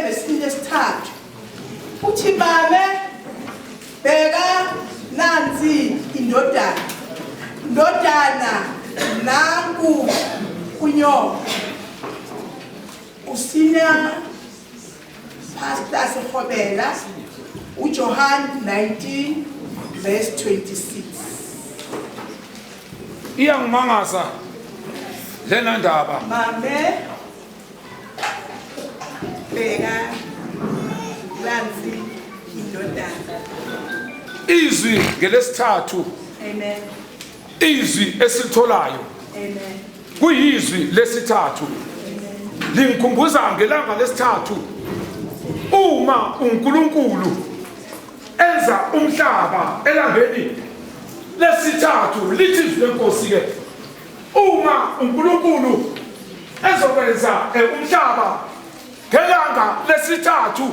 evesini lesithathu uthi mame bheka nansi indodana ndodana nanku unyoko usina Pastor Sekgobela uJohn 19 verse 26. Iyangimangaza lena ndaba. Mame bheka nansi indodana. Izwi ngelesithathu. Amen. Izwi esilitholayo. Amen. Kuyizwi lesithathu. Lingikhumbuza ngelanga lesithathu uma uNkulunkulu enza umhlaba elangeni lesithathu lithi izwi lenkosi ke uma uNkulunkulu ezokwenza umhlaba ngelanga lesithathu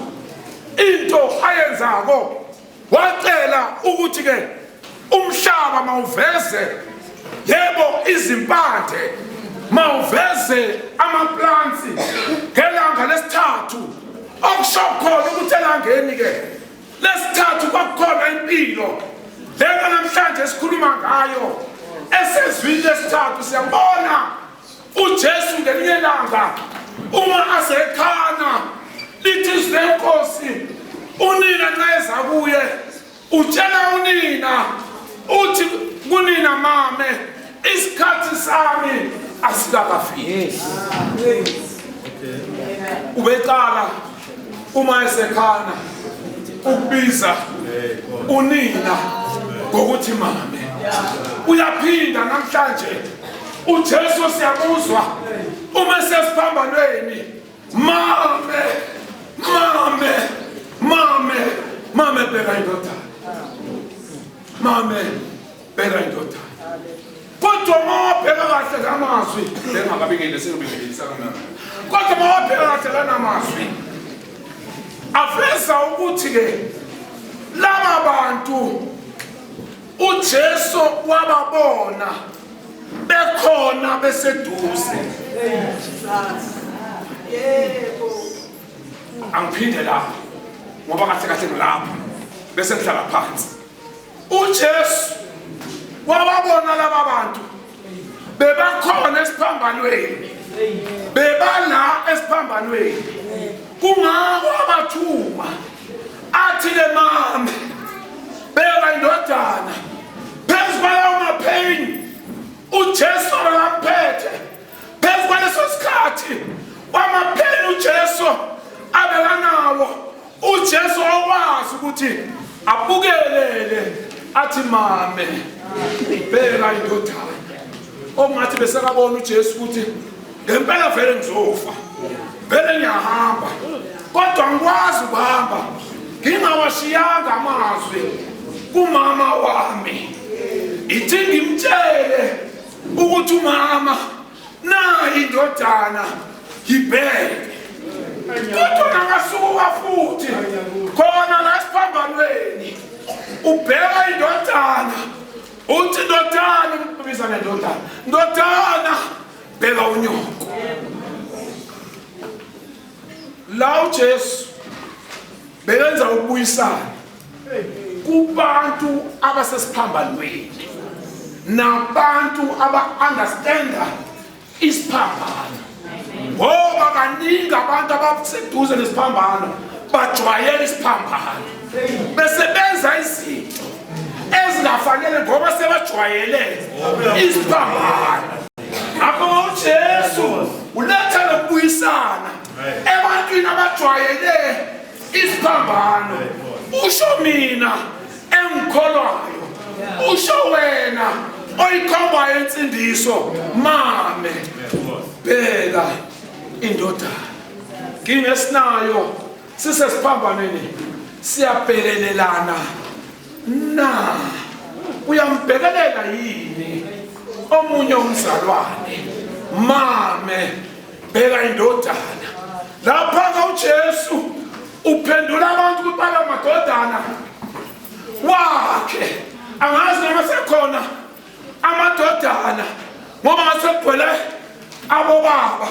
into ayenzako Wacela ukuthi ke umhlaba mawuveze yebo izimpande mawuveze amaplants ngelanga lesithathu okusho khona ukuthi elangeni ke lesithathu kwakukhona impilo lena namhlanje sikhuluma ngayo esezwini lesithathu siyabona uJesu ngelinye ilanga uma asekhana lithi izwi lenkosi unina nxa eza kuye utshela unina uthi kunina mame isikhathi sami asikakafiki ubecala uma esekhana ukubiza unina ngokuthi mame uyaphinda namhlanje uJesu siyamuzwa uma sesiphambanweni mame mame mame mame bheka indodana mame bheka indodana kodwa uma wabheka kahle la mazwi bengakabingeli sengibingelisa kangaka kodwa uma wabheka kahle lana mazwi aveza ukuthi-ke laba bantu uJesu wababona bekhona beseduze Yebo. Angiphinde lapho ngoba kahle kahle ngilapho bese ngihlala phansi. uJesu wababona laba bantu bebakhona esiphambanweni bebala esiphambanweni kungako abathuma athi le mame beka indodana phezu kwalawo mapheni uJesu abekamphethe phezu kwaleso sikhathi kwamapheni uJesu abekanawo uJesu owazi ukuthi abukelele athi mame bheka indodana okungathi besekabona uJesu ukuthi ngempela vele ngizofa vele ngiyahamba kodwa ngikwazi ukuhamba ngingawashiyanga amazwi kumama wami ithi ngimtshele ukuthi umama nayi indodana yibheke kodwa nakasuka futhi khona la esiphambanweni ubheka indodana uthi ndodana ubiza ngendodana ndodana bheka unyoko la uJesu bekenza ukubuyisana kubantu abasesiphambanweni nabantu aba-understanda isiphambano ngoba kaningi abantu abaseduze nesiphambano bajwayela isiphambano bese benza izinto ezingafanele ngoba sebajwayele isiphambano ngakho uJesu uletha lokubuyisana ebantwini abajwayele isiphambano usho mina engikholwayo usho wena oyikhombayo insindiso mame bheka indodana ngingesinayo sisesiphambanweni siyabhekelelana na uyambhekelela yini omunye umzalwane mame bheka indodana lapha-ke ujesu uphendula abantu ukuthi balamadodana wakhe angazi noma sekhona amadodana ngoba ngasekugcwele abobaba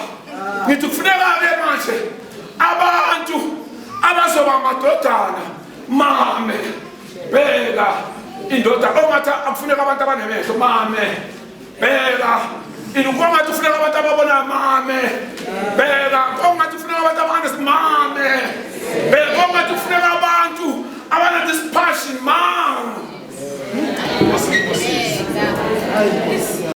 ngithi kufuneka-ke manje abantu Indodana, mame, bheka indoda. Ongathi akufuneka abantu abanemehlo, mame, bheka. Inkongathi ufuneka abantu ababona, mame, bheka. Ongathi ufuneka abantu abanes, mame.